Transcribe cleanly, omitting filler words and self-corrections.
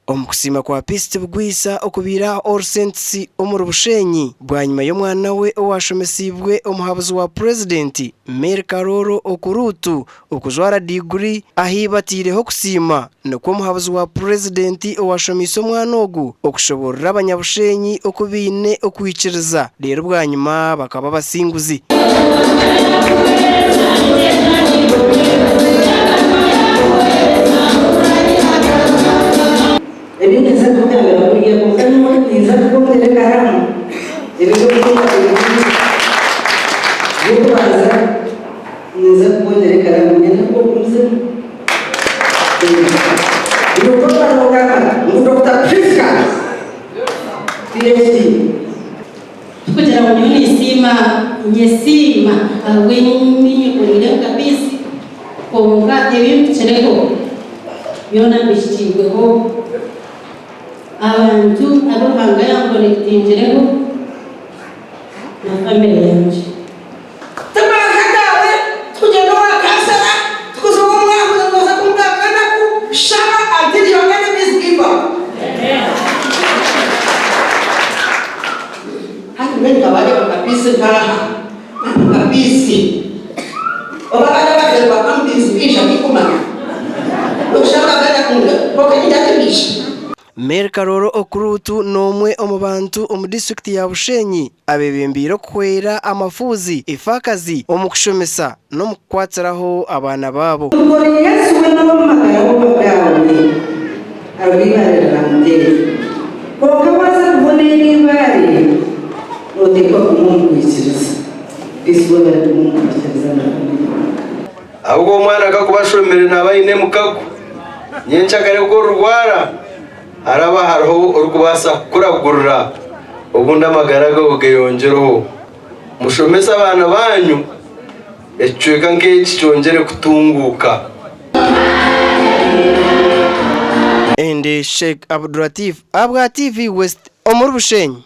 Omu kusiima kwa Peace Tibugwisa okubaire aha All Saints omuri Bushenyi bwanyima y'omwana we owashomesiibwe omuhabuzi wa Purezidenti Mary Karooro Okuruutu okujwara diguri ahi bataireho okusiima nikwo omuhabuzi wa Purezidenti owashomeise omwana ogu okushoborora abanyabushenyi oku baine okwikiriza reero bwanyima bakaba abasinguzi. Ebi ninza kukugambira buriya kwonka nyowe ninza kukwongyera ekaraamu ebi ndikukunda ebingi. Eby'okubanza ninza kukwongyera ekaraamu niinyenda ngu ogumizemu. Niiwe orikugamba ngu Dokita Prisca PHD. Tikugira ngu nyowe ninsiima, nyesiima ahabw'ebi nyekoreire nka Peace, kwonka ebi mpikireho byona mbihikiibweho abantu abu Ruhanga yankonekitingireho na famire yangye. Ti maraka gaawe, tikugyenda owa kansara, tikuza ow'omwahuzi ngu nooza kumugambira enaku, shaba until your enemies give up. Hati mbwenu nkabareeba nka Peace ntaaha, naba nka Peace. Oba bari abagyeni bakamubiizibiija tikumanya. Noshanga bari kwonka nindakibiija. Mary Karoro Okuruutu n'omwe omu bantu omu disiturikiti ya Bushenyi abeebembeire okuhwera amafuuzi, efaakazi omu kushomesa n'omu kukwatiraho abaana baabo. Buri Yesu we n'ow'omu magara g'oba gaawe, hariho eibaare riramuteera. Kwonka waaza kubona eryo eibaare, nooteekwa kuguma omu kwikiriza. Yesu we arikuguma omu kwikiriza na famire. Ahabw'okuba omwana kakuba ashomire naaba aine emukago, nyenkyakare ku orirwara haraba hariho orikubaasa kukuragurira obundi amagara gaawe geyongyereho. Mushomese abaana baanyu ekicweka nk'eki kyongyere kutunguuka. Ndi Sheikh Abdulatif ahabwa TV West omuri Bushenyi.